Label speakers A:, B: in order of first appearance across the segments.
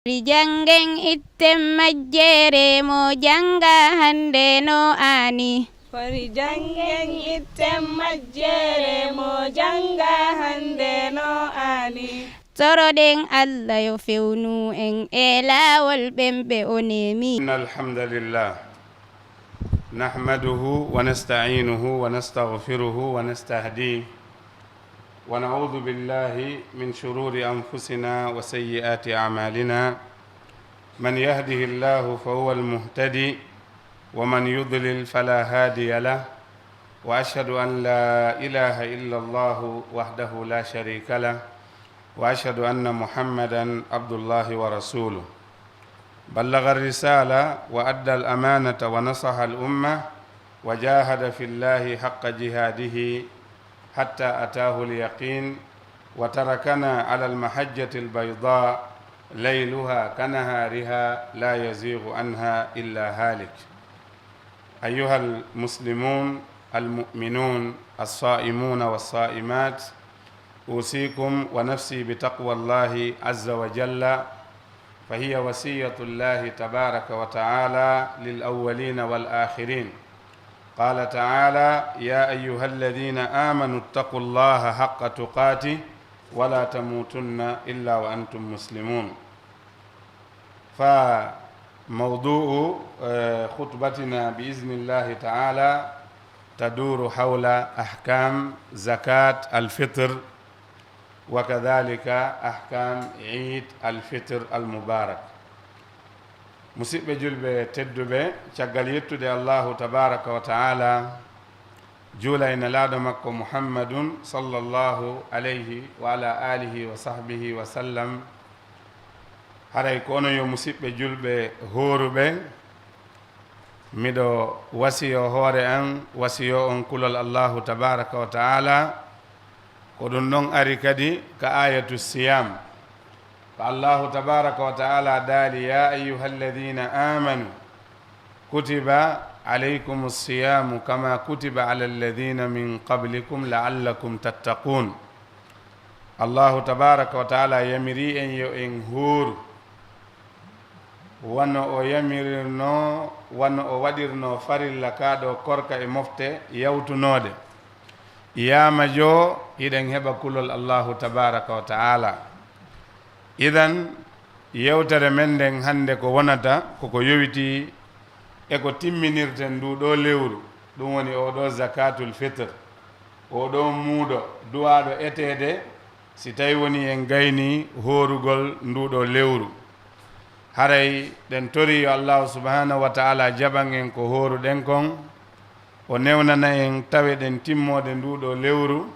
A: Rijangen itten majjere mo janga hande no ani.
B: Fari jangen itten majjere mo janga hande no ani.
A: Toroɗen Allah yo fewnu en e laawol ɓemɓe o nemi.
C: Inna alhamdulillah nahmaduhu wa nasta'inuhu wa nastaghfiruhu wa nastahdihi wa na'udhu billahi min shururi anfusina wa sayyiati a'malina man yahdihillahu fahuwa al-muhtadi wa man yudlil fala hadiya lahu wa ashhadu an la ilaha illa Allah wahdahu la sharika lahu wa ashhadu anna Muhammadan abdullahi wa rasuluhu. بلغ الرسالة وأدى الأمانة ونصح الأمة وجاهد في الله حق جهاده حتى أتاه اليقين وتركنا على المحجة البيضاء ليلها كنهارها لا يزيغ عنها إلا هالك. أيها المسلمون المؤمنون الصائمون والصائمات، أوصيكم ونفسي بتقوى الله عز وجل، فهي وصية الله تبارك وتعالى للأولين والآخرين. قال تعالى: يا أيها الذين آمنوا اتقوا الله حق تقاته ولا تموتن إلا وأنتم مسلمون. فموضوع خطبتنا بإذن الله تعالى تدور حول أحكام زكاة الفطر وكذلك أحكام عيد الفطر المبارك. musidɓe julɓe tedduɓe, caggal yettude allahu tabaraka wa taala juulayna laaɗo makko muhammadun sallllahu alayhi wa ala alihi wa sahbihi wa sallam, haray ko ono yo musidɓe julɓe hooruɓe, miɗo wasiyo hoore an wasiyo on kulol allahu tabaraka wa taala ko ɗum ɗon ari kadi ka ayatu siyam ko allahu tabaraka wa taala daali: ya ayuha alladina amanu kutiba alaykum siyamu kama kutiba ala alladina min qablikum laallakum tattaqun. allahu tabaraka wa taala yamiri en yo en huuru wano o yamirno wano o waɗirno farilla kaɗo korka e mofte yawtunode yama jo iɗen heɓa kulol allahu tabaraka wa taala. idan yewtere men nden hande ko wonata koko yowiti e ko timminirten nduɗo lewru, ɗum woni oɗo zakatul fitr, oɗo muuɗo duwaɗo etede si tawi woni en gayni horugol nduɗo lewru. haray ɗen tori yo allahu subhanahu wa taala jaɓan en ko horuɗen kon, o newnana en tawe ɗen timmode nduɗo lewru,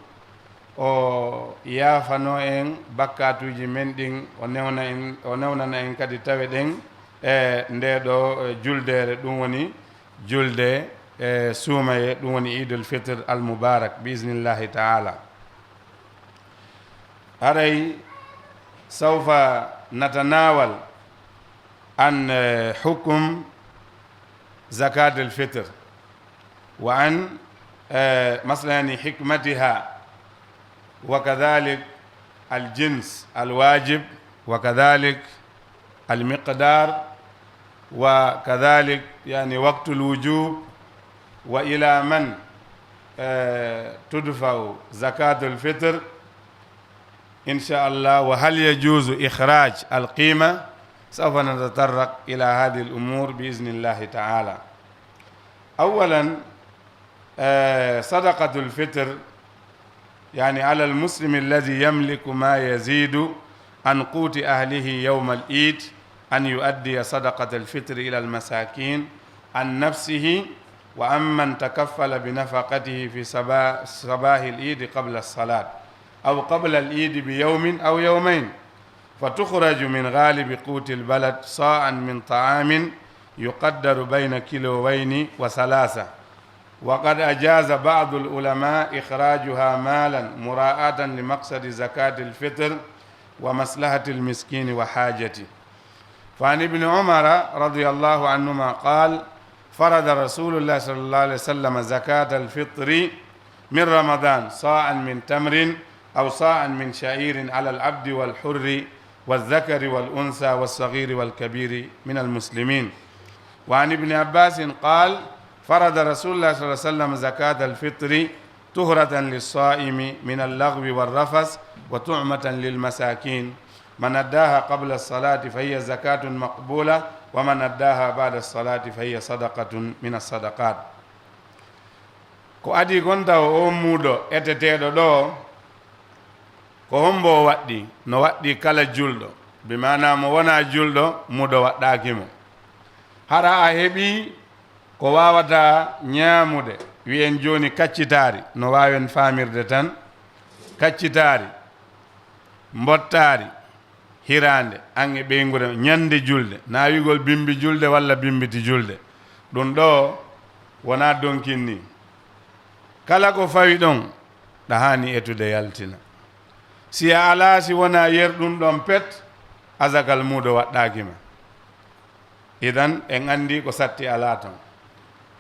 C: o yaafano en bakkatuji men ɗin, o newnana en kadi tawe ɗen e ndeɗo juldere, ɗum woni julde suumaye, ɗum woni idul fitr al mubarak bisnillahi taala. haray sawfa natanawal an hukum zakat al fitr wa an maslani hikmatiha وكذلك الجنس الواجب وكذلك المقدار وكذلك يعني وقت الوجوب وإلى من تدفع زكاة الفطر إن شاء الله، وهل يجوز إخراج القيمة. سوف نتطرق إلى هذه الأمور بإذن الله تعالى. أولا صدقة الفطر يعني على المسلم الذي يملك ما يزيد عن قوت أهله يوم العيد أن يؤدي صدقة الفطر إلى المساكين عن نفسه وعمن تكفل بنفقته في صباح العيد قبل الصلاة أو قبل العيد بيوم أو يومين، فتخرج من غالب قوت البلد صاعا من طعام يقدر بين كيلوين وثلاثة. وقد أجاز بعض العلماء إخراجها مالا مراعاة لمقصد زكاة الفطر ومصلحة المسكين وحاجته. فعن ابن عمر رضي الله عنهما قال: فرض رسول الله صلى الله عليه وسلم زكاة الفطر من رمضان صاعا من تمر أو صاعا من شعير على العبد والحر والذكر والأنثى والصغير والكبير من المسلمين. وعن ابن عباس قال فرض رسول الله صلى الله عليه وسلم زكاة الفطر طهرة للصائم من اللغو والرفث وطعمة للمساكين. من أداها قبل الصلاة فهي زكاة مقبولة ومن أداها بعد الصلاة فهي صدقة من الصدقات. ko adi gonta o muudo eteteɗo ɗo ko hombo waɗɗi no waɗɗi kala julɗo, bi mana mo wona julɗo muudo waɗɗakimo. hara a heɓi ko wawata ñaamude wiyen joni kaccitaari no wawen famirde tan kaccitaari mbottaari hirande ange ɓeygure ñande julde na wigol bimbi julde walla bimbiti julde ɗum ɗo wona donkinni. kala ko fawi ɗon ɗa hani etude yaltina. si a ala si wona yerɗum ɗon pet azakal muɗo waɗɗakima. idan en andi ko satti ala ton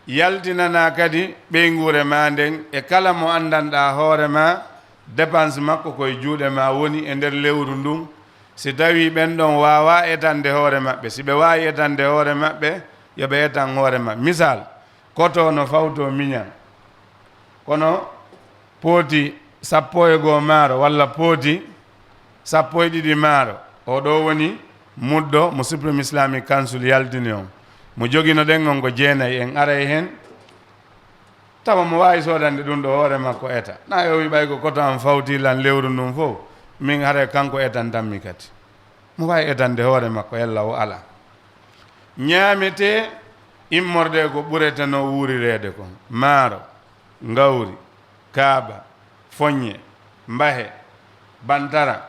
C: yaltinana kadi ɓeygure ma nden e kala mo andanɗa hoorema dépense makko koye juuɗe ma woni e nder lewru ndun. si tawi ɓen ɗon wawa etande hoore maɓɓe, si ɓe wawi etande hoore maɓɓe yoɓe etan hoore maɓɓe. misal koto no fawto miñan kono pooti 12 maaro walla pooti 12 maaro, oɗo woni muddo mo supreme islamic council yaltini on mo jogino ɗen on ko 9 en aray hen tawa mo wawi sodande ɗum ɗo hoore makko eta na yo wi ɓay ko koto am fawtilan lewru ndun fof min hare kanko etan tammi kadi mo wawi etande hoore makko yalla o ala. ñaamete immorde ko ɓurete no wuurirede kon maaro, ngawri, kaaba, foññe, mbahe, bantara,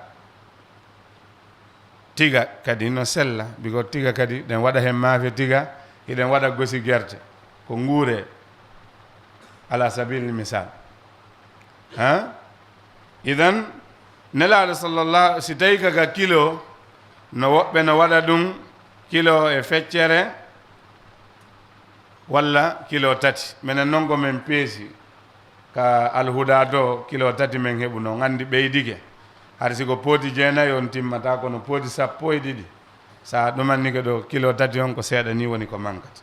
C: tiga kadi no sella biko tiga kadi ɗen waɗa hen maafe tiga hiɗen waɗa gosi gerte ko nguure ala sabili misal ha. idan nelaɗo sallallah si tawi kaga kilo no woɓɓe no waɗa ɗum kilo e feccere walla kilo 3 minen noon ko men peesi ka alhuda to kilo 3 men heɓu no gandi ɓeydike har siko pooti 9 on timmata kono pooti 12 sa ɗumannike ɗo kilo 3 on ko seeɗa ni woni ko mankata.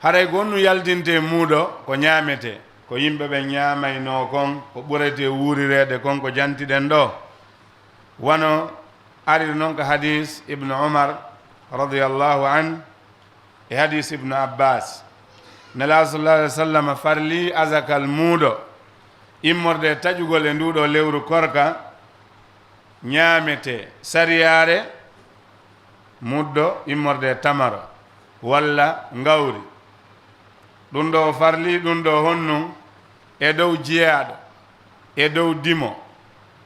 C: haray gonnu yaltinte muuɗo ko ñaamete ko yimɓe ɓe ñaamayno kon ko ɓurete wuurirede kon ko jantiɗen ɗo wano ari noon ko hadis ibnu umar radiallahu an e hadis ibnu abbas nela sallallahu alih wa sallam farli azakal muuɗo immorde taƴugol e nduɗo lewru korka ñaamete sariyare muddo immorde tamaro walla ngawri ɗum ɗo farli ɗum ɗo honnum e dow jeyaɗo e dow dimo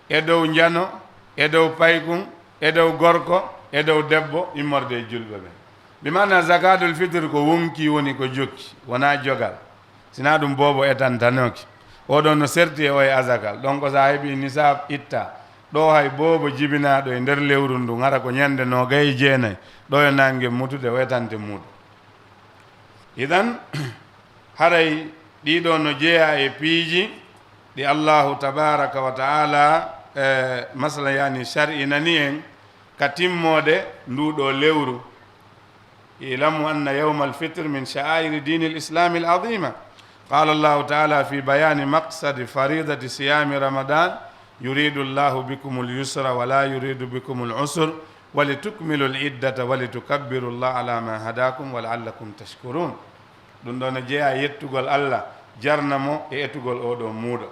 C: e dow jano e dow paykun e dow gorko e dow debbo immorde e julɓe ɓe. bi mana zakatul fitre ko wonki woni ko jokki wona jogal sina ɗum bobo etantanoki oɗon no serti e o e azakal ɗon ko sa heeɓi nisab itta ɗo hay bobo jibinaɗo e nder lewru ndu hara ko ñande 29 ɗo e nangue mutude o etante muɗum. idan haray ɗiɗo no jeeya e piiji ɗi allahu tabaraka wa taala masala yani shar'inani en ka timmode nduɗo lewru. ilamu anna yawma alfitre min sha'airi dini lislami alazima qala allahu taala fi bayani maqsadi faridati siyami ramadan yuridu llahu bikum lyusra wala yuridu bikum lusr walitukmilu liddata walitukabbiru llah ala ma hadakum walaallakum tashkurun. ɗum ɗo no jeeya yettugol allah jarnamo e ettugol oɗo muuɗo.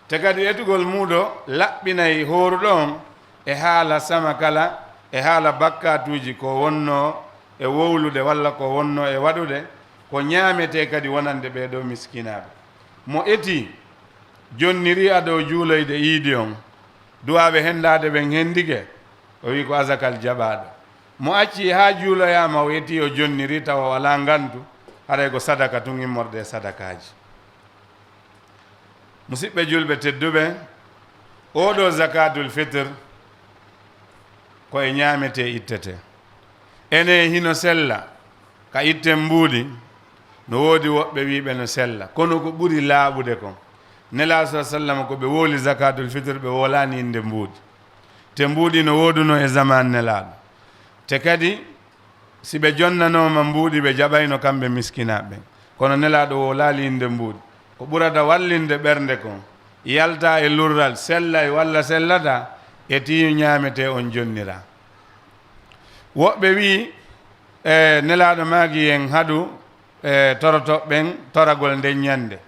C: te kadi ettugol muuɗo laɓɓinayi horuɗon e haala sama kala e haala bakkatuji ko wonno e wowlude walla ko wonno e waɗude ko ñaamete kadi wonande ɓeɗo miskinaɓe. mo eti jonniri aɗo juuloyde iidi on duwaɓe hendade ɓen hendike o wi ko azakal jaɓaɗo. mo acci ha juuloyama o eti o jonniri tawa wala ngantu haray ko sadaka tun immorde sadakaji. musidɓe julɓe tedduɓe oɗo zakatul fitre koye ñaamete ittete ene hino sella ka itten mbuuɗi no woodi woɓɓe wiɓe no sella kono ko ɓuri laaɓude kon nela sa sallam ko ɓe wooli zakatul fitre ɓe wolani inde mbuuɗi te mbuuɗi no wooduno e zaman nelaaɗo te kadi si ɓe jonnanoma mbuuɗi ɓe jaɓayno kamɓe miskinaɓe kono nelaaɗo o laali inde mbuuɗi ko ɓurata wallinde ɓernde kon yalta e lurral sellay walla sellata e tiyu ñaamete on jonnira woɓɓe wi nelaaɗo maagi en haɗu torotoɓɓen toragol nden ñande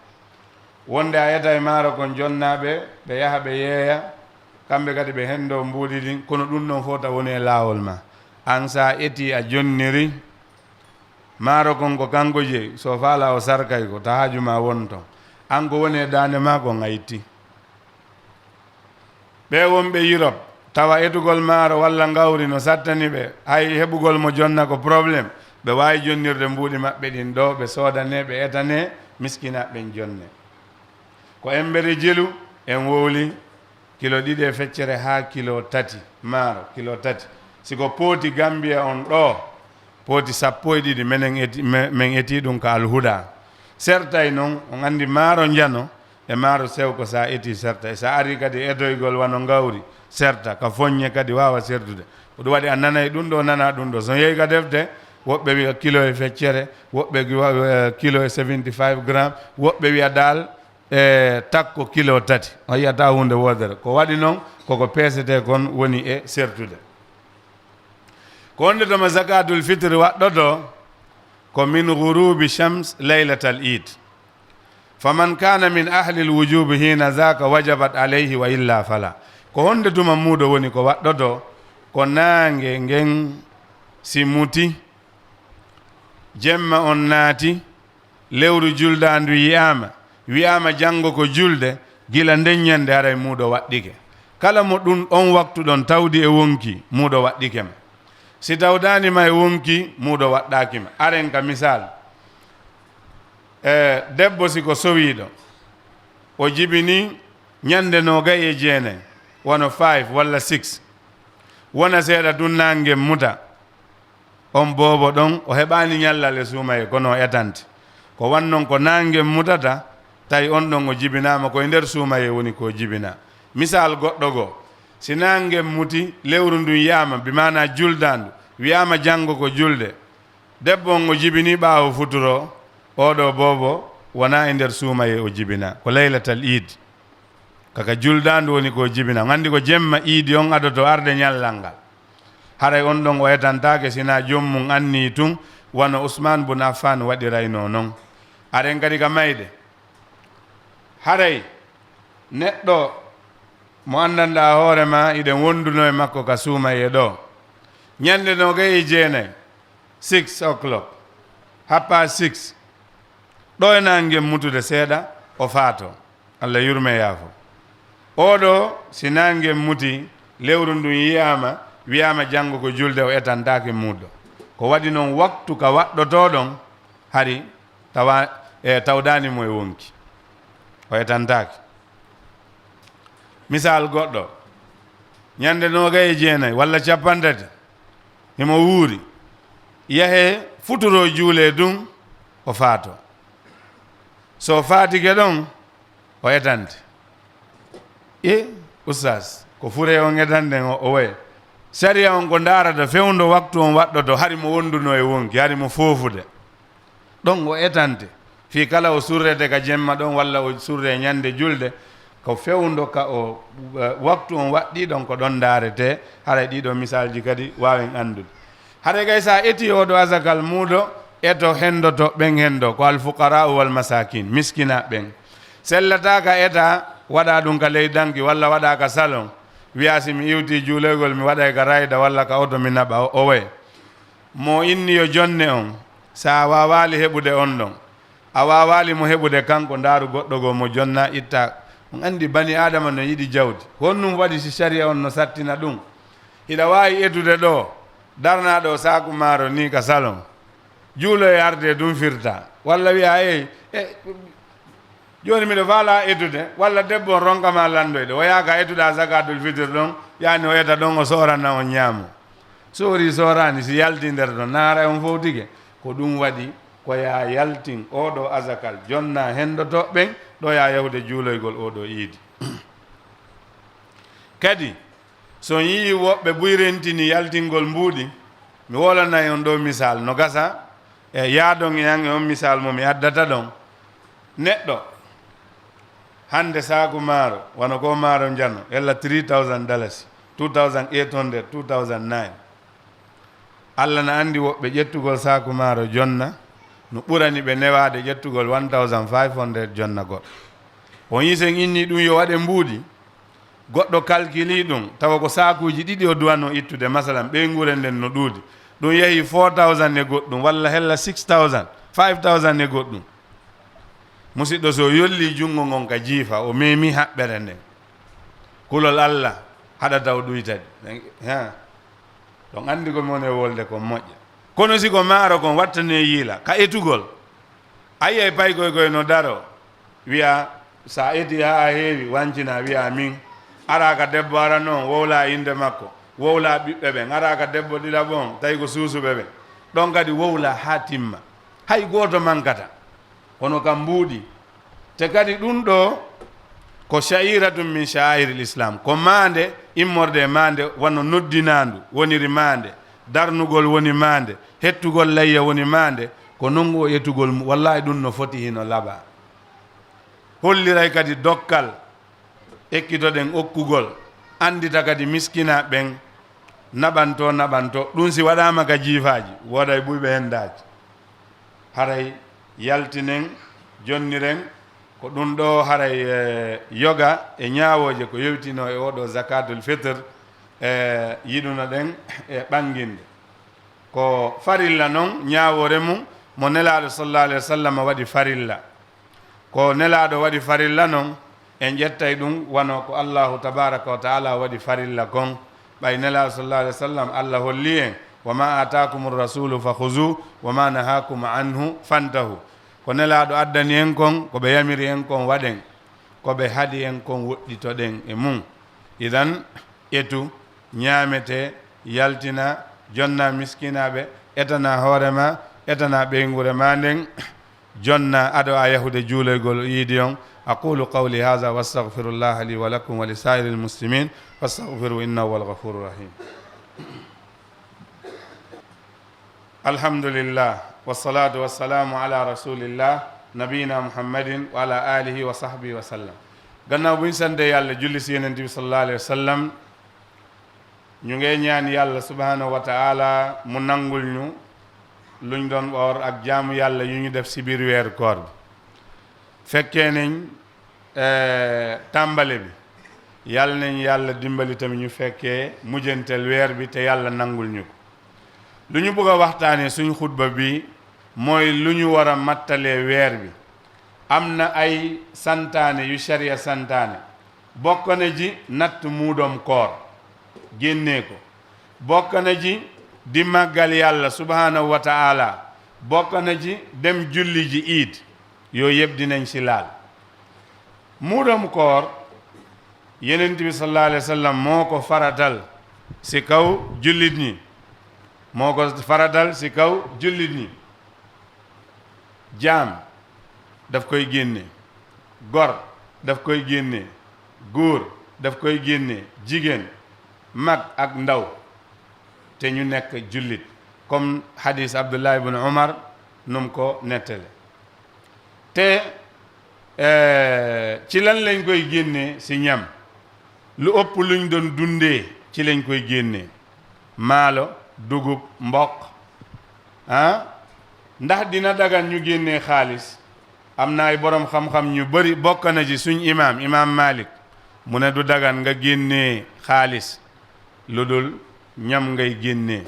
C: wonde a yeta e maaro kon jonnaɓe ɓe yaha ɓe yeeya kamɓe kadi ɓe hendo mbuuɗi ɗin kono ɗum ɗon fof ta woni e laawol ma an sa eti a jonniri maaro kon ko kanko jeyi so faala o sarkay ko ta haaju ma wonto an ko woni e dande ma ko ngayti ɓe wonɓe Europe tawa etugol maaro walla ngawri no sattani ɓe hay heɓugol mo jonna ko probléme ɓe wawi jonnirde mbuuɗi maɓɓe ɗin ɗo ɓe soodane ɓe etane miskinaɓen jonne ko embere jelu en wowli kilo 2 e feccere ha kilo 3 maaro kilo 3 siko pooti Gambia on ɗo pooti 12 men eti ɗum ko alhuda sertay noon on andi maaro jano e maaro sew ko sa eti serta e sa ari kadi etoygol wano ngawri serta ka foññe kadi wawa sertude ko ɗum waɗi a nanay ɗum ɗo nana ɗum ɗo so yeeyi ka defte woɓɓe wiya kilo e feccere woɓɓe wiya kilo e 75 grammes woɓɓe wiya dal takko kilo 3 o yiyata hunde wodere ko waɗi noon koko peesete kon woni e sertude ko wonde toma zakatul fitre waɗɗoto ko min ghurubi shams laylatal eid faman kana min ahli lwujubi hina zaka wajabat alayhi wa illa fala ko honde tuma muuɗo woni ko waɗɗoto ko naange ngen si muti jemma on naati lewru juldandu wiyama janngo ko julde gila nden ñande haray muuɗo waɗɗike kala mo ɗum on waktu ɗon tawdi e wonki muuɗo waɗɗikema si tawdanima e wonki muuɗo waɗɗakima aren ka misal debbo siko sowiɗo o jibini ñande 29 wono 5 walla 6 wona seeɗa ɗum nangue muta on boobo ɗon o heɓani ñallal e suumaye kono o etante ko wannon ko nangue mutata tawi on ɗon o jibinama koye nder suumaye woni ko jibina misal goɗɗo goo si nangue muti lewru ndun yiyama bimana juldandu wiyama janggo ko julde debbo on o jibini ɓaawo futuro oɗo boobo wona e nder suumaye o jibina ko laylatal eid kaka juldandu woni ko jibina gandi ko jemma iidi on adoto arde ñallal ngal haray on ɗon o etantake sina jommum anni tun wano Ousmane bun Affan waɗirayno noon aren kadi ka mayde haray neɗɗo mo andanɗa hoorema iɗen wonduno e makko ka suumaye ɗo ñande 29 6 o'clock 6:30 ɗo e nangue mutude seeɗa o faato Allah yurme yaafo oɗo si nangue muti lewru ndun yiyama wiyama janggo ko julde o etantake muɗɗo ko waɗi noon waktu ka waɗɗoto ɗon hari tawa tawdanimo e wonki o etantake misal goɗɗo ñande 29 walla 50 himo wuuri yahe futuro juule ɗum o faato so faatike ɗon o etante oustas ko fure on etande o waye saria on ko darata fewndo waktu on waɗɗoto hari mo wonduno e wonki hari mo foofude ɗon o etante fi kala o surrete ka jemma ɗon walla o surre ñande julde ko fewndo ka o waktu on waɗɗi ɗon ko ɗon darete haray ɗiɗo misalji kadi wawen andude haray kay sa eti oɗo asakal muuɗo eto hendoto ɓen hendo ko alfuqara wal masakin miskina ɓen sellata ka eta waɗa ɗum ka leydanki walla waɗa ka salon wiya si mi iwti juuloygol mi waɗay ka rayda walla ka oto mi naɓa o way mo inni yo jonne on sa wawali heɓude on ɗon a wawali mo heɓude kanko ndaaru goɗɗo goo mo jonna itta on andi bani adama no yiɗi jawdi honnum waɗi si saria on no sattina ɗum hiɗa wawi etude ɗo darnaɗo saku maaro ni ka salon juulo e arde ɗum firta walla wiya joni miɗo faala etude walla debbo on ronkama landoyde o yaaka etuɗa zakatul fitre ɗon yani o eta ɗon o sorana on ñaamo soori sorani si yalti nder ɗon naara on fof tike ko ɗum waɗi ko ya yaltin oɗo azakal jonna hendoto ɓen ɗo ya yahude juuloygol oɗo iidi kadi so yii woɓɓe ɓuyrentini yaltingol mbuuɗi mi wolanayi on ɗo misal no gasa e yaadon e an e on misal mo mi addata ɗon neɗɗo hande saaku maaro wano ko maaro njano ella $3,000 2,800 2009 allah na andi woɓɓe ƴettugol saaku maaro jonna no ɓurani ɓe newaade ƴettugol 1,500 jonna goɗɗo on yisen inni ɗum yo waɗe mbuuɗi goɗɗo calculi ɗum tawa ko saakuji ɗiɗi o duwanno ittude masalan ɓeygure nden no ɗuudi ɗum yehi 4,000 e goɗɗum walla hella 6,000 5,000 e goɗɗum musidɗo so yolli junngo ngon ka jiifa o memi haɓɓere nden kulol allah haɗata o ɗuytadi ɗon andi ko mon e wolde ko moƴƴa kono si ko maaro kon wattane yiila ka etugol ayi paykoy no daro wiya sa eti ha heewi wancina wiya min araka debbo ara noon wowla inde makko wowla ɓiɓɓe ɓen araka debbo ɗiɗa ɓon tawi ko suusuɓe ɓen ɗon kadi wowla ha timma hay goto mankata kono kam mbuuɗi te kadi ɗum ɗo ko sha'iratum min sha'airil islam ko maande immorde maande wano noddinandu woniri maande darnugol woni maande hettugol layya woni maande ko nongu o yettugol wallahi ɗum no foti hino laaɓa holliray kadi dokkal ekkitoɗen okkugol andita kadi miskina ɓen naɓanto ɗum si waɗama ka jiifaji woday ɓuyɓe hen daaji haray yaltinen jonniren ko ɗum ɗo haray yoga e ñaawoje ko yewtino e oɗo zakatul fitr yiɗuno ɗen e ɓanginde ko farilla noon ñaawore mum mo nelaɗo sallallahu alayhi wa sallam waɗi farilla ko nelaɗo waɗi farilla noon en ƴettay ɗum wano ko allahu tabaraka wa taala waɗi farilla kon ɓay nelaɗo sallallahu alayhi wa sallam allah holli en wa ma atakum rasulu fa huzu wa ma nahakum anhu fantahu ko nelaɗo addani en kon ko ɓe yamiri en kon waɗen ko ɓe haɗi en kon woɗɗitoɗen e mum idan etu ñaamete yaltina jonna miskinaɓe etana hoorema etana ɓeygure ma nden jonna aɗo a yahude juuloygol yiidi on aqulu qawli hadha wa astaghfirullah li wa lakum wa li sairi lmuslimin fastaghfiru innahu huwal ghafuru rahim alhamdulillah wassalatu wassalamu ala rasulillah nabiyina muhammadin wa ala alihi wa sahbihi wa sallam gannaaw buñ sante yàlla julli si yonent bi sallallahu alayhi wa sallam ñu ngee ñaan yàlla subhanahu wa taala mu nangul ñu luñ doon woor ak jaamu yàlla yu ñu def si biir weeru koor bi fekkee nañ tàmbale bi yàlla nañ yàlla dimbali tamit ñu fekkee mujjantel weer bi te yàlla nangul ñu ko lu ñu bëgg a waxtaanee suñ xutba bi mooy lu ñu war a mattalee weer bi am na ay santaane yu sharia santaane bokk na ji natt muudoom koor génnee ko bokk na ji di màggal yàlla subhanahu wa taala bokk na ji dem julli ji iid yooyu yëpp dinañ si laal muudoom koor yenent bi sallallahu alayhi wa sallam moo ko faratal si kaw jullit ñi moo ko faratal si kaw jullit ñi jaam daf koy génne gor daf koy génne góor daf koy génne jigéen mag ak ndaw te ñu nekk jullit comme hadis Abdullah ibn Umar num ko nettale te ci lan lañ koy génnee si ñam lu ëpp luñ doon dundee ci lañ koy génnee maalo dugub mboq ndax dina dagan ñu génnee xaalis am na ay borom xam-xam ñu bari bokk na ci suñ imam Malik mu ne du dagan nga génnee xaalis lu dul ñam ngay génnee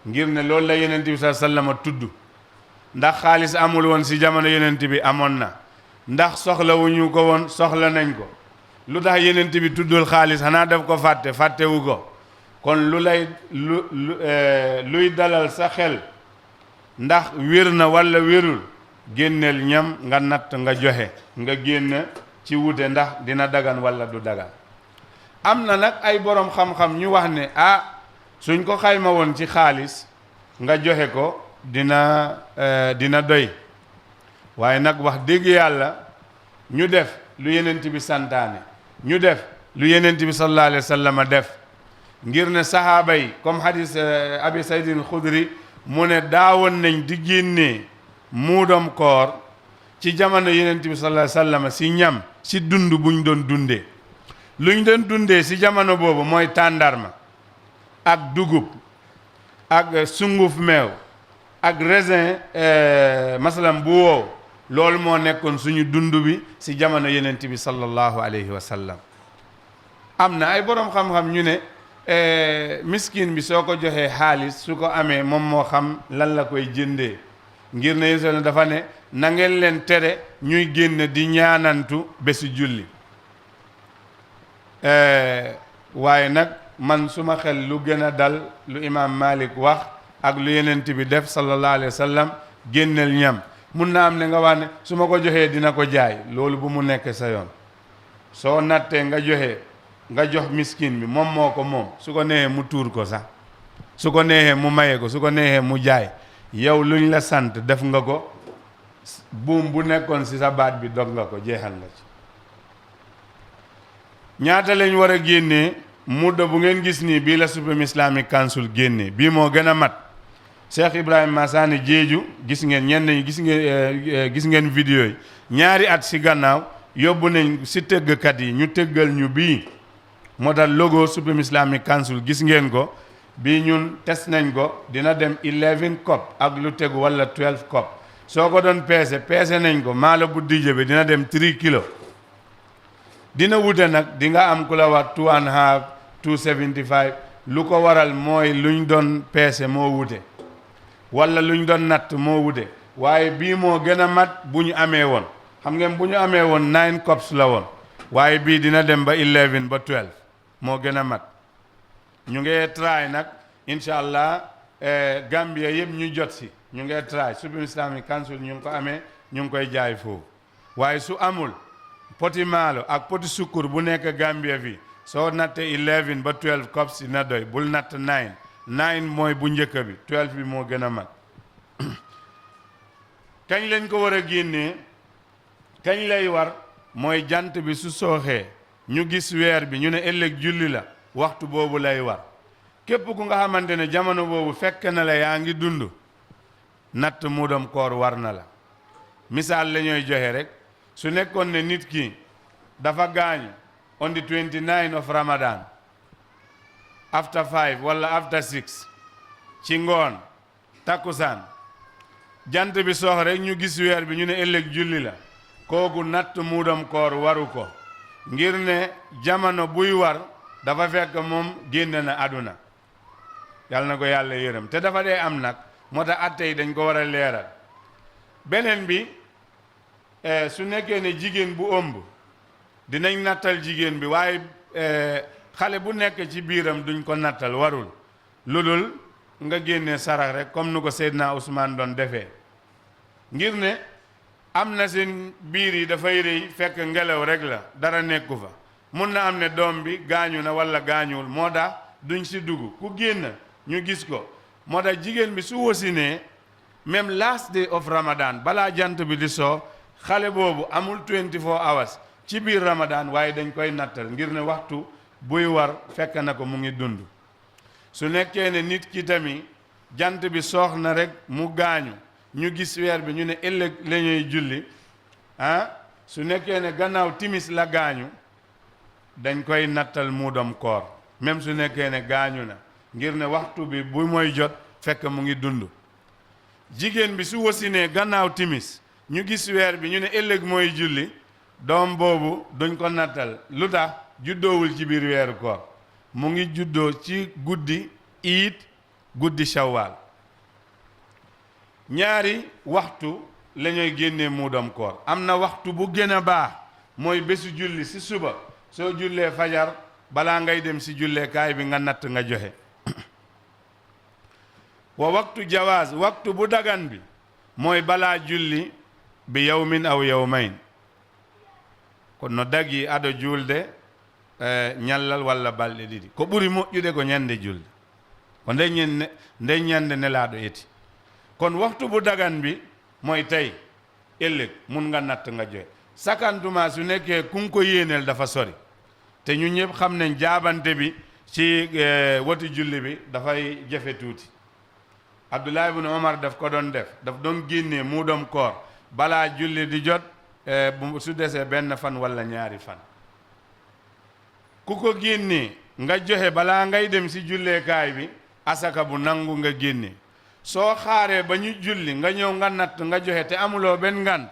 C: ngir ne loolu la yonent bi sallallahu alayhi wasallam tudd ndax xaalis amul woon si jamono yonent bi amoon na ndax soxlawuñu ko woon soxla nañ ko lu tax yonent bi tuddul xaalis xanaa daf ko fàttewu ko kon luy dalal sa xel ndax wér na walla wérul génneel ñam nga natt nga joxe nga génn ci wute ndax dina dagan walla du dagan am na nag ay borom xam-xam ñu wax ne suñ ko xayma woon ci xaalis nga joxe ko dina doy waaye nag wax dëgg yàlla ñu def lu yenent bi santaane ñu def lu yenent bi sallallahu alayhi wa sallam def ngir ne sahaaba yi comme hadis abi saydin xudri mu ne daawoon nañ di génnee muudam koor ci jamono yenent bi sallallahu alayhi wa sallam si ñam si dund buñ doon dundee luñ doon dundee si jamono boobu mooy tàndarma ak dugub ak sunguf meew ak raisin masalan bu woow loolu moo nekkoon suñu dund bi si jamono yenent bi sallallahu alayhi wa sallam am na ay borom xam-xam ñu ne miskin bi soo ko joxee xaalis su ko amee moom moo xam lan la koy jëndee ngir ne yéen dafa ne na ngeen leen tere ñuy génn di ñaanantu bésu julli waaye nag man suma xel lu gën a dal lu imam Malik wax ak lu yenent bi def sallallahu alayhi wa sallam génneel ñam mun na am ne nga wax ne su ma ko joxee dina ko jaay loolu bu mu nekk sa yoon soo nattee nga jox miskin bi moom moo ko moom su ko neexee mu tuur ko sax su ko neexee mu maye ko su ko neexee mu jaay yow luñ la sant def nga ko buum bu nekkoon ci sa baat bi dog nga ko jeexal nga ci ñaata lañ war a génnee mudda bu ngeen gis nii bii la Supreme Islamic Council génnee bii moo gën a mat Cheikh Ibrahima Massaane Jeeju gis ngeen ñenn ñi gis ngeen vidéo yi ñaari at ci gannaaw yóbbu nañ ci tëggkat yi ñu tëggal ñu bii moo tax logo Supreme Islamic Council gis ngeen ko bii ñun test nañ ko dina dem 11 cop ak lu tegu wala 12 cop soo ko doon peese nañ ko maalo bu dijje bi dina dem 3 kilo dina wute nag di nga am ku la wax 2.5 275 lu ko waral mooy luñ doon peese moo wute wala luñ doon natt moo wute waaye bii moo gën a mat bu ñu amee woon xam ngeen bu ñu amee woon 9 cups la woon waaye bii dina dem ba 11 ba 12 moo gën a mat ñu ngi try nag incha allah Gambia yëpp ñu jot si ñu ngi try Supreme Islamic Council ñu ngi ko amee ñu ngi koy jaay foofu waaye su amul poti maalo ak poti sukkur bu nekk Gambia fii soo nattee 11 ba 12 cups dina doy bul natt 9 mooy bu njëkk bi 12 bi moo gën a mag kañ lañ ko war a génnee kañ lay war mooy jant bi su sooxee ñu gis weer bi ñu ne ëllëg julli la waxtu boobu lay war képp ku nga xamante ne jamono boobu fekk na la yaa ngi dund natt muudam koor war na la misaal la ñooy joxe rek su nekkoon ne nit ki dafa gaañu on the 29 of Ramadan after 5 wala after 6 ci ngoon takkusaan jant bi soox rek ñu gis weer bi ñu ne ëllëg julli la kooku natt muudam koor waru ko ngir ne jamono buy war dafa fekk moom génn na àdduna yàlla na ko yàlla yërëm te dafa dee am nag moo tax atte yi dañ ko war a leeral beneen bi su nekkee ne jigéen bu ëmb dinañ nattal jigéen bi waaye xale bu nekk ci biiram duñ ko nattal warul lu dul nga génnee sarax rek comme nu ko Seydina Ousmane doon defee ngir ne am na seen biir yi dafay rëy fekk ngelaw rek la dara nekku fa mun na am ne doom bi gaañu na wala gaañuwul moo tax duñ si dugg ku génn ñu gis ko moo tax jigéen bi su wasinee même last day of Ramadan balaa jant bi di soo xale boobu amul 24 hours ci biir Ramadan waaye dañ koy nattal ngir ne waxtu buy war fekk na ko mu ngi dund su nekkee ne nit ki tamit jant bi soox na rek mu gaañu ñu gis weer bi ñu ne ëllëg la ñuy julli su nekkee ne gannaaw timis la gaañu dañ koy nattal muudam koor même su nekkee ne gaañu na ngir ne waxtu bi bu mooy jot fekk mu ngi dund jigéen bi su wasinee gannaaw timis ñu gis weer bi ñu ne ëllëg mooy julli doom boobu duñ ko nattal lu tax juddoowul ci biir weeru koor mu ngi juddoo ci guddi iit guddi shawwal ñaari waxtu la ñuy génnee muudam koor am na waxtu bu gën a baax mooy bésu julli si suba soo jullee fajar balaa ngay dem si julleekaay bi nga natt nga joxe wa waxtu jawaaz waxtu bu dagan bi mooy balaa julli bi yawmin aw yawmayn ko no dagi aɗo julde ñallal walla balɗe ɗiɗi ko ɓuri moƴƴude ko ñande julde ko nde ñande nelaaɗo eti kono waxtu bu dagan bi mooy tey ëllëg mun nga natt nga joxe sakantuma su nekkee kun ko yéeneel dafa sori te ñu ñëpp xam nañ jaabante bi ci wati julli bi dafay jafe tuuti. Abdullah ibn Omar daf ko doon def daf doon génnee muudam koor balaa julli di jot bu su desee benn fan walla ñaari fan ku ko génnee nga joxe balaa ngay dem si julleekaay bi asaka bu nangu nga génne soo xaaree ba ñu julli nga ñëw nga natt nga joxe te amuloo benn ngant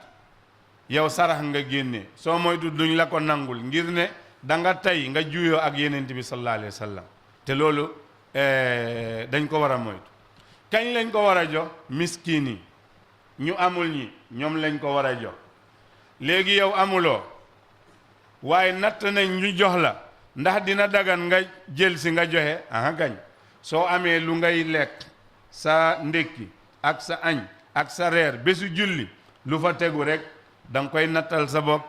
C: yow sarax nga génne soo moytu duñ la ko nangul ngir ne da nga tey nga juyoo ak yenent bi sallallahu alayhi wa sallam te loolu dañ ko war a moytu. kañ lañ ko war a jox miskin yi ñu amul ñi ñoom lañ ko war a jox léegi yow amuloo waaye natt nañ ñu jox la ndax dina dagan nga jël si nga joxe aha gañ soo amee lu ngay lekk sa ndékki ak sa añ ak sa reer bésu julli lu fa tegu rek da nga koy nattal sa bopp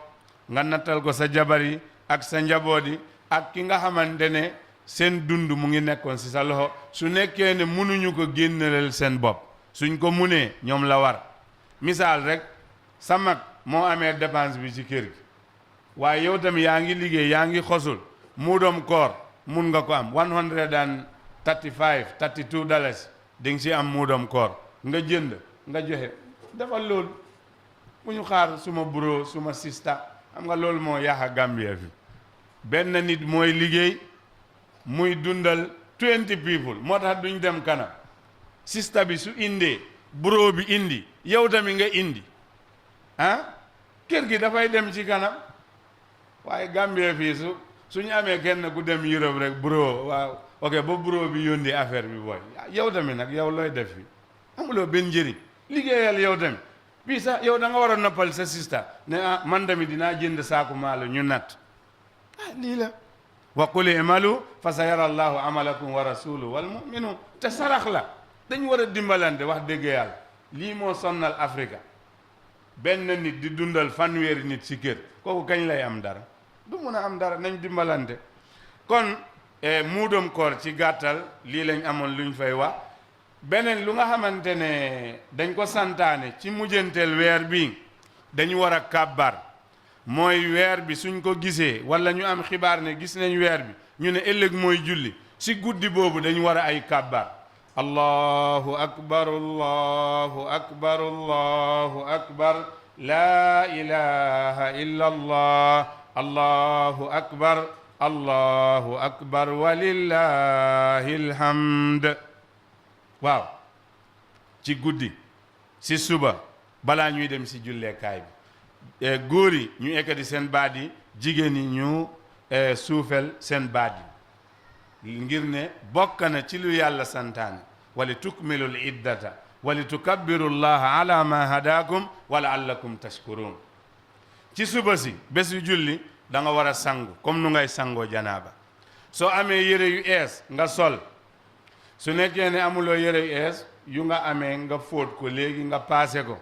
C: nga nattal ko sa jabar yi ak sa njaboot yi ak ki nga xamante ne seen dund mu ngi nekkoon si sa loxo su nekkee ne mënuñu ko génneleel seen bopp suñ ko munee ñoom la war misaal rek sa mag moo amee dépense bi ci kër gi waaye yow tamit yaa ngi liggéey yaa ngi xosul muudam koor mun nga ko am 135 dollars di nga si am muudam koor nga jënd nga joxe defal loolu bu ñu xaar suma bro suma sista xam nga loolu moo yaaxa Gambia fi benn nit mooy liggéey muy dundal 20 people moo tax duñ dem kanam sista bi su indee bro bi indi yow tamit nga indi kër gi dafay dem ci kanam waaye Gambie fii suñu amee kenn ku dem Europe rek bro waaw ok ba bro bi yóndi affaire bi booy yow tamit nag yow looy def fi amuloo benn njëriñ liggéeyal yow tamit bii sax yow da nga war a noppal sa sista ne man tamit dinaa jënd saaku maalo ñu natt lii la wa qul i'malu fa sayara allahu amalakum wa rasuluhu wal mu'minun te sarax la dañ war a dimbalante wax dëgg yàlla lii moo sonnal Afrika benn nit di dundal fanweeri nit si kër kooku kañ lay am dara du mun a am dara nañ dimbalante kon muudam koor ci gàttal lii lañ amoon luñ fay wax beneen lu nga xamante ne dañ ko santaane ci mujjanteel weer bi dañu war a kàbbar mooy weer bi suñ ko gisee wala ñu am xibaar ne gis nañ weer bi ñu ne ëllëg mooy julli si guddi boobu dañu war a ay kàbbar allahu akbar allahu akbar allahu akbar laa ilaha illa allah allahu akbar walillahi alhamd waaw ci guddi si suba balaa ñuy dem si julleekaay bi góor yi ñu ekkati seen baat yi jigéen yi ñu suufel seen baat yi ngir ne bokk na ci lu yàlla santaane wali tukmilul iddata wali tukabbiru llaha ala ma hadakum wa la'allakum tashkurun ci suba si bésu julli da nga war a sangu comme nu ngay sangoo janaaba soo amee yére yu ees nga sol su nekkee ne amuloo yére yu ees yu nga amee nga fóot ko léegi nga paase ko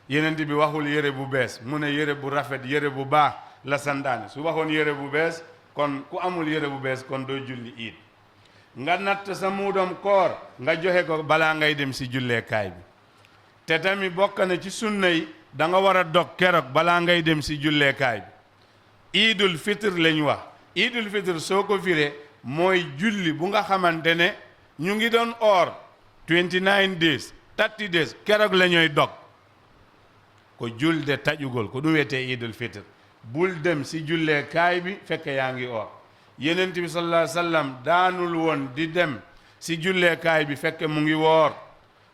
C: yenent bi waxul yére bu bees mu ne yére bu rafet yére bu baax la santaane su waxoon yére bu bees kon ku amul yére bu bees kon doo julli iid nga natt sa muudam koor nga joxe ko balaa ngay dem si julleekaay bi te tamit bokk na ci sunna yi da nga war a dog keroog balaa ngay dem si julleekaay bi iidul fitr lañ wax iidul fitr soo ko firee mooy julli bu nga xamante ne ñu ngi doon or 29 days 30 days keroog la ñooy dog ko julde tajugol ko ɗum wiyete iidul fitr bul dem si julleekaay bi fekk yaa ngi or yenent bi sallallahu alayhi wa sallam daanul woon di dem si julleekaay bi fekk mu ngi woor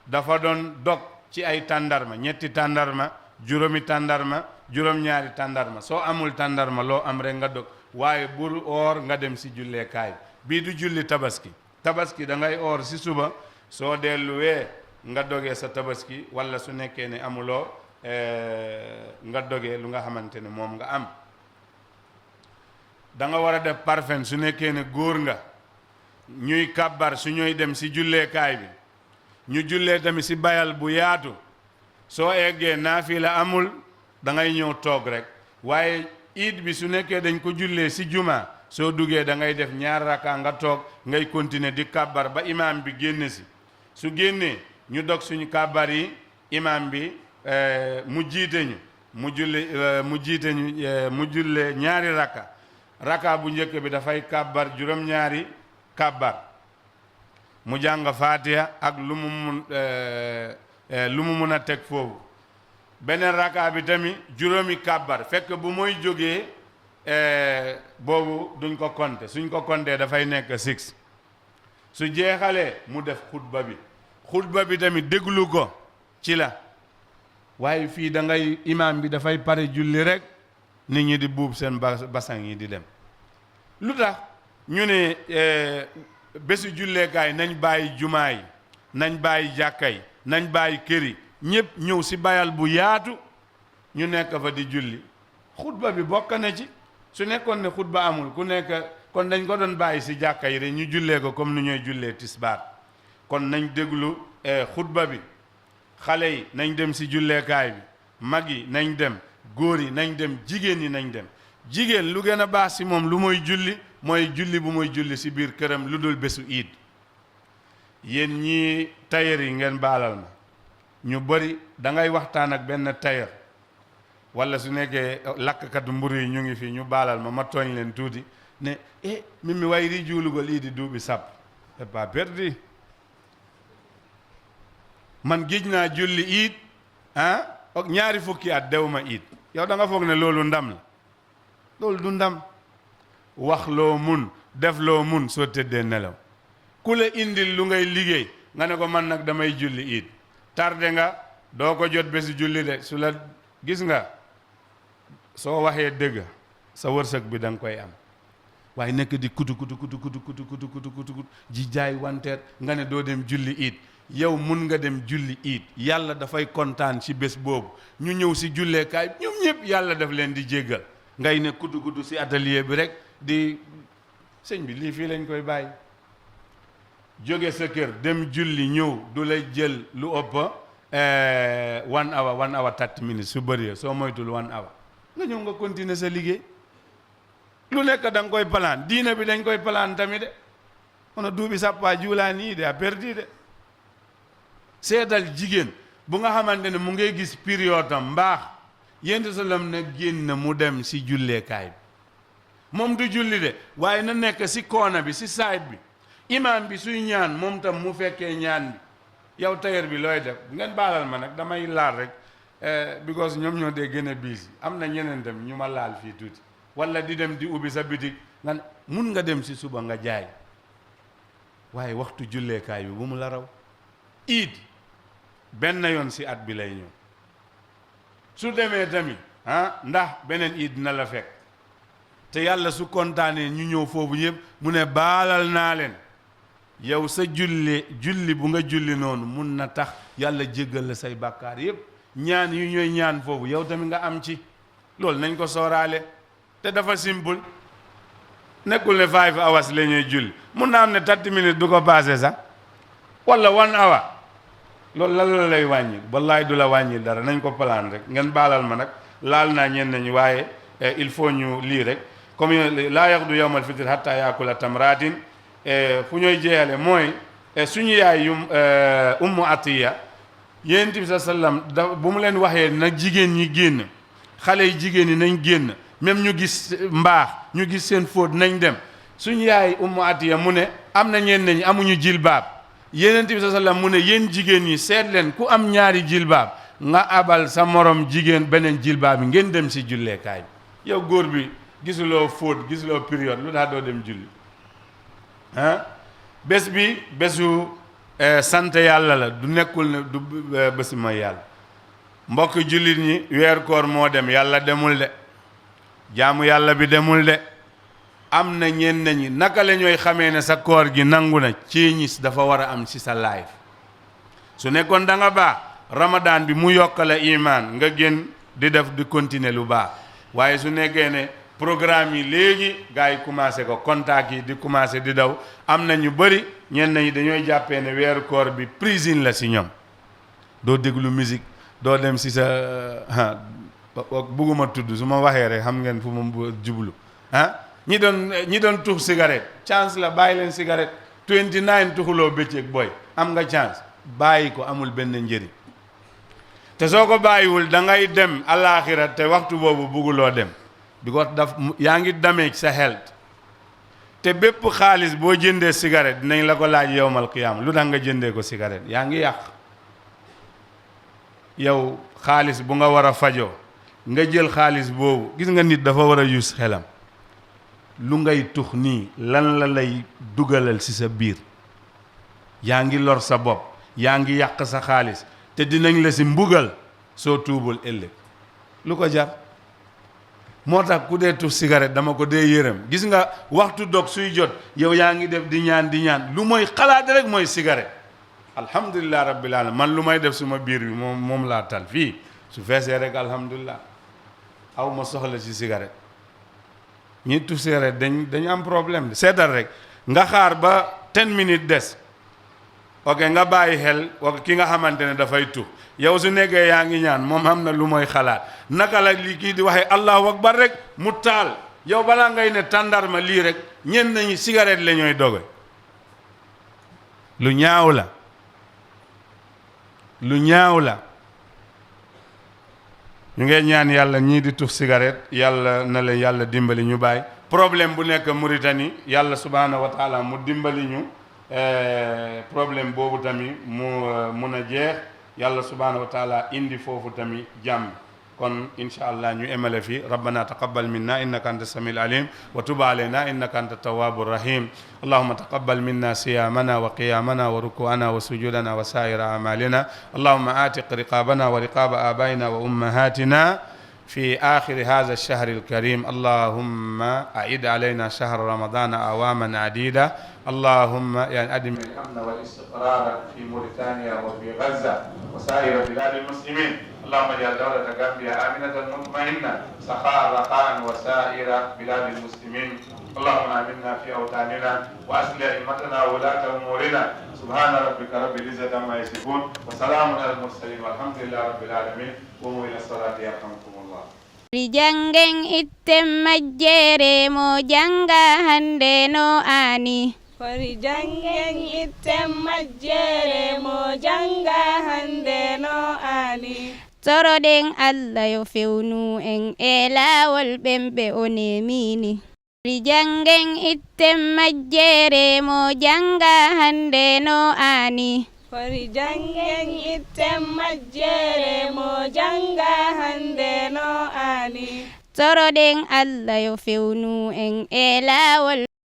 C: dafa doon dog ci ay tàndarma ñetti tàndarma juróomi tàndarma juróom-ñaari tàndarma soo amul tàndarma loo am rek nga dog waaye bul oor nga dem si julleekaay bii du julli tabaski tabaski da ngay oor si suba soo delluwee nga dogee sa tabaski walla su nekkee ne amuloo nga dogee lu nga xamante ne moom nga am da nga war a def parfum su nekkee ne góor nga ñuy kàbbar su ñooy dem si julleekaay bi ñu jullee tamit si bayal bu yaatu soo eggee naafila amul da ngay ñëw toog rek waaye iid bi su nekkee dañ ko jullee si jumaa soo duggee da ngay def ñaar raka nga toog ngay continuer di kàbbar ba imaam bi génne si su génnee ñu dog suñu kàbbar yi imaam bi mu jiite ñu mu jullee ñaari raka raka bu njëkk bi dafay kàbbar juróom-ñaari kàbbar mu jàng Fatiha ak lu mu mun a teg foofu beneen raka bi tamit juróomi kàbbar fekk bu mooy jógee boobu duñ ko compter suñ ko compter dafay nekk 6 su jeexalee mu def xutba bi tamit déglu ko ci la waaye fii da ngay imam bi dafay pare julli rek nit ñi di buub seen basang yi di dem lu tax ñu ne bésu julleekaay nañ bàyyi jumaa yi nañ bàyyi jàkka yi nañ bàyyi kër yi ñëpp ñëw si bayal bu yaatu ñu nekk fa di julli xutba bi bokk na ci su nekkoon ne xutba amul ku nekk kon dañ ko doon bàyyi si jàkka yi rek ñu jullee ko comme ni ñooy jullee tisbaar kon nañ déglu xutba bi xale yi nañ dem si julleekaay bi mag yi nañ dem góor yi nañ dem jigéen yi nañ dem jigéen lu gën a baax si moom lu mooy julli bu mooy julli si biir këram lu dul bésu iid yéen ñii tailleur yi ngeen baalal ma ñu bëri da ngay waxtaan ak benn tailleur wala su nekkee lakkatu mburu yi ñu ngi fi ñu baalal ma tooñ leen tuuti ne mimi wayri juulugol iidi duuɓi sappo c'est pas perdu man géej naa julli iid ak ñaari fukki at dewma iid yow da nga foog ne loolu ndam la loolu du ndam wax loo mun def loo mun soo tëddee nelaw ku la indil lu ngay liggéey nga ne ko man nag damay julli iid tardé nga doo ko jot bési julli de su la gis nga soo waxee dëgg sa wërsëg bi da nga koy am waaye nekk di kutu ji jaay wanteer nga ne doo dem julli iid yow mun nga dem julli iid yàlla dafay kontaan ci bés boobu ñu ñëw si julleekaay ñoom ñëpp yàlla daf leen di jéggal ngay ne kutu si atelier bi rek di sëñ bi lii fii lañ koy bàyyi jóge sa kër dem julli ñëw du lay jël lu ëpp 1 hour 30 minutes su bëree soo moytul 1 hour nga ñëw nga continuer sa liggéey lu nekk da nga koy plan diina bi dañ koy plan tamit de ono duuɓi sappa juulaani de a perdi de seetal jigéen bu nga xamante ne mu ngay gis période am mbaax yénti salam ne génn mu dem si julleekaay bi moom du julli de waaye na nekk si koona bi si side bi imam bi suy ñaan moom tam mu fekkee ñaan bi yow tailleur bi looy def ngeen baalal ma nag damay laal rek because ñoom ñoo dee gën a biis am na ñeneen dem ñu ma laal fii tuuti wala di dem di ubbi sa bitig nga mun nga dem si suba nga jaay waaye waxtu julleekaay bi bu mu la raw iid benn yoon si at bi lay ñëw su demee tamit ndax beneen iid na la fekk te yàlla su kontaanee ñu ñëw foofu yëpp mu ne baalal naa leen yow sa julli bu nga julli noonu mun na tax yàlla jéggal la say bàkkaar yëpp ñaan yu ñooy ñaan foofu yow tamit nga am ci loolu nañ ko sooraale te dafa simple nekkul ne 5 hours la ñuy julli mun na am ne 30 minutes du ko passé sax wala 1 hour loolu lan la lay wàññi wallaay du la wàññi dara nañ ko plan rek ngeen baalal ma nag laal naa ñenn ñi waaye il faut ñu lii rek comme laa yaxdu yawmal fitr hatta yaakula tamratin fu ñooy jeexale mooy suñu yaay yu ummu atiya yonent bi sallam da bu mu leen waxee nag jigéen ñi génn xale yi jigéen ñi nañ génn même ñu gis mbaax ñu gis seen fóot nañ dem suñu yaay ummu atiya mu ne am na ñenn ñi amuñu jilbaab yonent bi sallam mu ne yéen jigéen ñi seet leen ku am ñaari jilbaab nga abal sa morom jigéen beneen jilbaab bi ngeen dem si julleekaay bi yow góor bi gisuloo fóot gisuloo période lu daa doo dem julli bés bi bésu sant yàlla la du nekkul ne du bési mooy yàlla mbokk jullit ñi weer koor moo dem yàlla demul de jaamu yàlla bi demul de am na ñenn ñi naka la ñooy xamee ne sa koor gi nangu na ceeñis dafa war a am ci sa life su nekkoon da nga baax ramadan bi mu yokkale iman nga gën di def di continuer lu baax waaye su nekkee ne programme yi léegi gars yi commencé ko contact yi di commencé di daw am na ñu bëri ñenn ñi dañooy jàppee ne weeru koor bi prison la si ñoom doo déglu musique doo dem si sa bugguma tudd su ma waxee rek xam ngeen fu ma jublu ñi doon tux cigarette chance la bàyyi leen cigarette 29 tuxuloo bëccëg booy am nga chance bàyyi ko amul benn njëriñ te soo ko bàyyiwul da ngay dem alaaxira te waxtu boobu bugguloo dem because yaa ngi damage sa health te bépp xaalis boo jëndee cigarette dinañ la ko laaj yowmal qiyaama lu tax nga jëndee ko cigarette yaa ngi yàq yow xaalis bu nga war a fajoo nga jël xaalis boobu gis nga nit dafa war a use xelam lu ngay tux nii lan la lay dugalal ci sa biir yaa ngi lor sa bopp yaa ngi yàq sa xaalis te dinañ la ci mbugal soo tuubul ëllëg lu ko jar moo tax ku dee tux cigarette dama ko dee yërëm gis nga waxtu dog suy jot yow yaa ngi def di ñaan lu mooy xalaat rek mooy cigarette alhamdulilah rabbil alamin man lu may def suma biir bi moom laa tal fii su feesee rek alhamdulilah aw ma soxla ci cigarette ñi tux cigarette dañ am problème de seetal rek nga xaar ba 10 minutes des ok nga bàyyi xel ok ki nga xamante ne dafay tux yow su nekkee yaa ngi ñaan moom am na lu mooy xalaat naka la li kii di waxee allahu akbar rek mu taal yow balaa ngay ne tàndarma lii rek ñenn ñi cigarette la ñooy doge lu ñaaw la ñu ngeen ñaan yàlla ñii di tux cigarette yàlla na leen yàlla dimbali ñu bàyyi problème bu nekk Mauritanie yàlla subhanahu wa taala mu dimbali ñu problème boobu tamit mu mun a jeex yàlla subhanahu wa taala indi foofu tamit jàmm kon insha allah ñu emale fi rabbana taqabbal minna innaka anta samiul alim wa tub alayna innaka anta tawwabur rahim allahumma taqabbal minna siyamana wa qiyamana wa ruku'ana wa sujudana wa sa'ira a'malina allahumma atiq riqabana wa riqaba abaina wa ummahatina في آخر هذا الشهر الكريم اللهم أعد علينا شهر رمضان أعواما عديدة اللهم يعني أدم الأمن والاستقرار في موريتانيا وفي غزة وسائر بلاد المسلمين اللهم اجعل دولة غامبيا آمنة مطمئنة سخاء رخاء وسائر بلاد المسلمين اللهم آمنا في أوطاننا وأصلح أئمتنا وولاة أمورنا سبحان ربك رب العزة عما يصفون وسلام على المرسلين والحمد لله رب العالمين قوموا إلى الصلاة يرحمكم الله
A: Rijangeng item majjere mo janga hande no ani
B: Fari jangeng item majjere mo janga hande no ani
A: Toroɗen Allah yo fewnu en e laawol ɓemɓe o nemini Rijangeng item majjere mo janga hande no ani
B: Fari jangeng item majjere mo janga hande no ani
A: Toroɗen Allah yo fewnu en e laawol